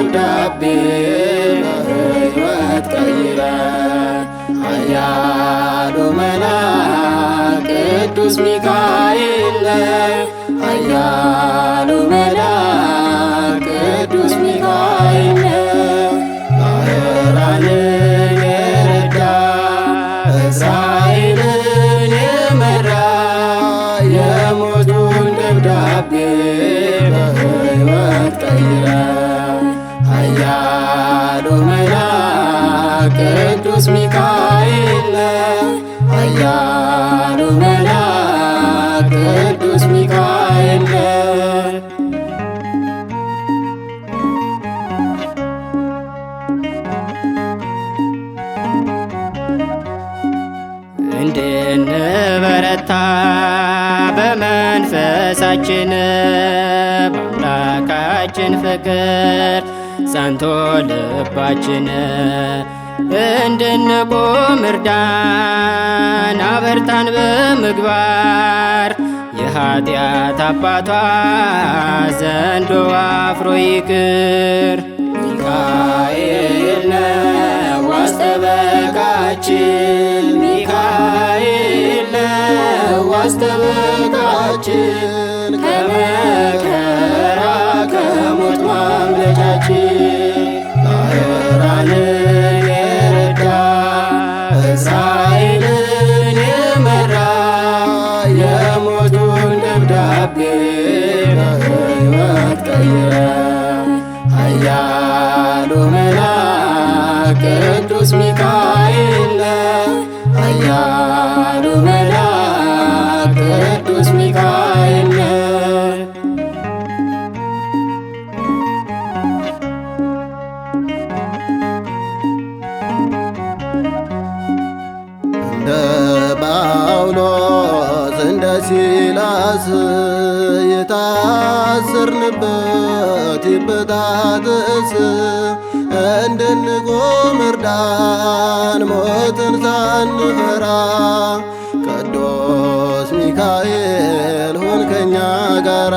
ደብዳቤ በሕይወት ቀይረ ኃያሉ መልአክ ቅዱስ ሚካኤል፣ ኃያሉ መልአክ ቅዱስ ሚካኤል፣ ባህራንን የረዳ፣ እስራኤልን የመራ፣ የሞቱን ደብዳቤ በሕይወት ቀይረ ኃያሉ መልአክ ቅዱስ ሚካኤል፣ ኃያሉ መልአክ ቅዱስ ሚካኤል። እንድንበረታ በመንፈሳችን፣ በአምላካችን ፍቅር ጸንቶ ልባችን እንድንቆም እርዳን፣ አበርታን በምግባር። የኃጢአት አባቷ ዘንዶ አፍሮ ይቅር። ሚካኤል ነው ዋስ ጠበቃችን፣ ሚካኤል ነው ዋስ ጠበቃችን፣ ከመከራ ከሞት ማምለጫችን። ባህራንን የረዳ፣ እስራኤልን የመራ፣ የሞቱን ደብዳቤ በሕይወት ቀይረ ኃያሉ መልአክ ቅዱስ ሚካኤል፣ ኃያሉ መልአክ ቅዱስ ሚካኤል። እንደ ጳውሎስ እንደ ሲላስ የታሰርንበት ይበጣጠስ፣ እንድንቆም እርዳን ሞትን ሳንፈራ፣ ቅዱስ ሚካኤል ሁን ከኛ ጋራ።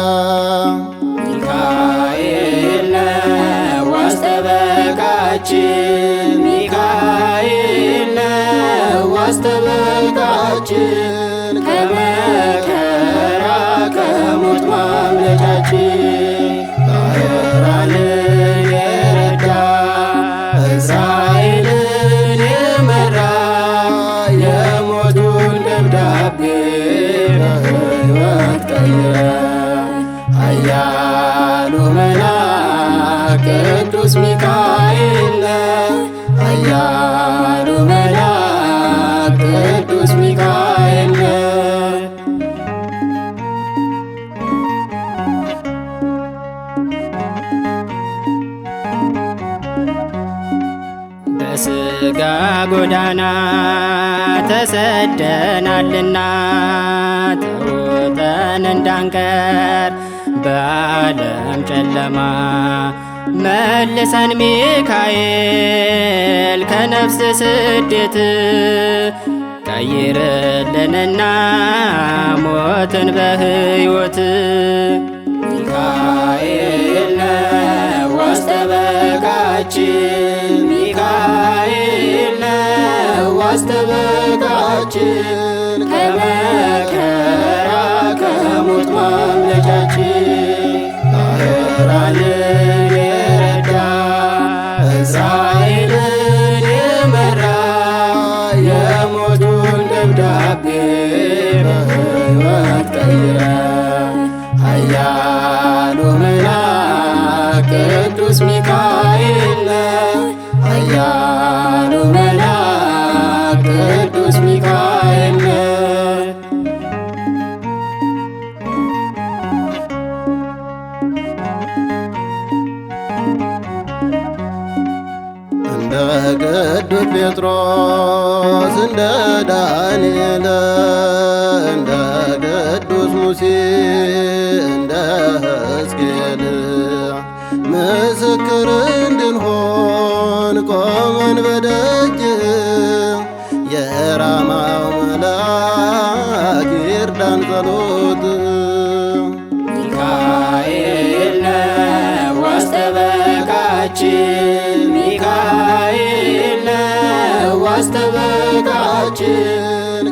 ሚካኤል ነው ዋስ ጠበቃችን፣ ሚካኤል ነው ዋስ ጠበቃችን፣ ከመከራ ከሞት ማምለጫችን። ባህራንን የረዳ፣ እስራኤልን የመራ፣ የሞቱን ደብዳቤ በሕይወት ቀይረ ኃያሉ መልአክ ቅዱስ ሚካኤል፣ ኃያሉ መልአክ ቅዱስ ሚካኤል። በስጋ ጎዳና ተሰደናልና፣ ተውጠን እንዳንቀር በዓለም ጨለማ፣ መልሰን ሚካኤል ከነፍስ ስደት፣ ቀይርልንና ሞትን በሕይወት። ሚካኤል ነው ዋስ ጠበቃችን፣ ሚካኤል ነው ዋስ ጠበቃችን፣ ከመከራ ከሞት ማምለጫችን። ባህራንን የረዳ፣ እስራኤልን የመራ፣ የሞቱን ደብዳቤ በሕይወት ቀይረ ኃያሉ መልአክ ቅዱስ ሚካኤል፣ ኃያሉ መልአክ ቅዱስ ሚካኤል። እንደ ቅዱስ ጴጥሮስ፣ እንደ ዳንኤል፣ እንደ ቅዱስ ሙሴ፣ እንደ ሕዝቅኤል ምስክር እንድንሆን ቆመን በደጅህ፣ የራማው መልአክ ይርዳን ጸሎት። ሚካኤል ነው ዋስ ጠበቃችን፣ ጠበቃችን፣ ሚካኤል ነው ዋስ ጠበቃችን፣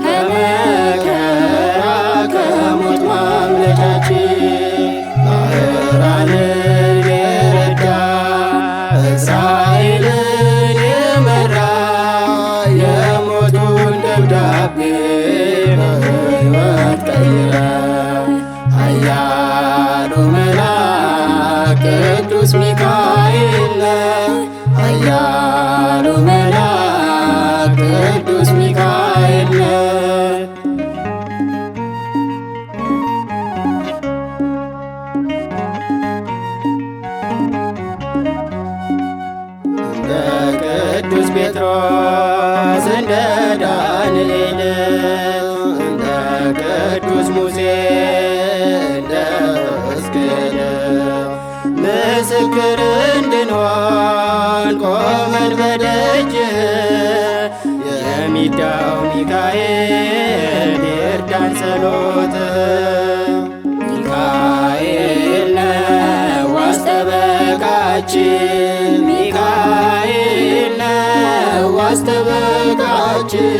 ከመከራ ከሞት ማምለጫችን። ባህራንን የረዳ፣ እስራኤልን የመራ፣ የሞቱን ደብዳቤ በሕይወት ቀይረ፣ ኃያሉ መልአክ ቅዱስ ሚካኤል ነው። ኃያሉ መልአክ ቅዱስ ሚካኤል ነው። እንደ ቅዱስ ጴጥሮስ፣ እንደ ዳንኤል፣ እንደ ቅዱስ ሙሴ፣ እንደ ሕዝቅኤል ምስክር እንድንሆን ቆመን በደጅህ፣ የሚዳው ሚካኤል ይርዳን ጸሎትህ። ሚካኤል ነው ዋስ ጠበቃችን፣ ሚካኤል ነው ዋስ ጠበቃችን፣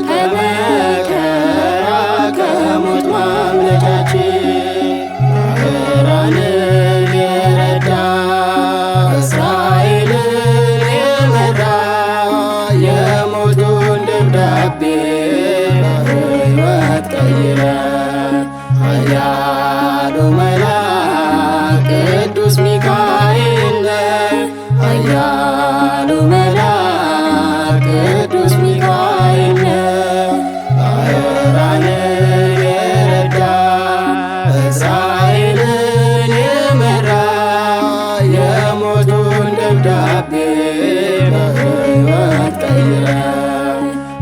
ከመከራ ከሞት ማምለጫችን። ባህራንን የረዳ፣ እስራኤልን የመራ፣ የሞቱን ደብዳቤ በሕይወት ቀይረ፣ ኃያሉ መልአክ ቅዱስ ሚካኤል ነው። ኃያሉ መልአክ ቅዱስ ሚካኤል ነው። ባህራንን የረዳ፣ እስራኤልን የመራ፣ የሞቱን ደብዳቤ በሕይወት ቀይረ፣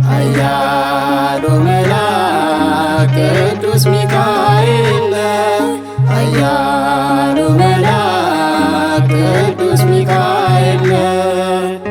ኃያሉ መልአክ ቅዱስ ሚካኤል ነው። ኃያሉ መልአክ ቅዱስ ሚካኤል ነው።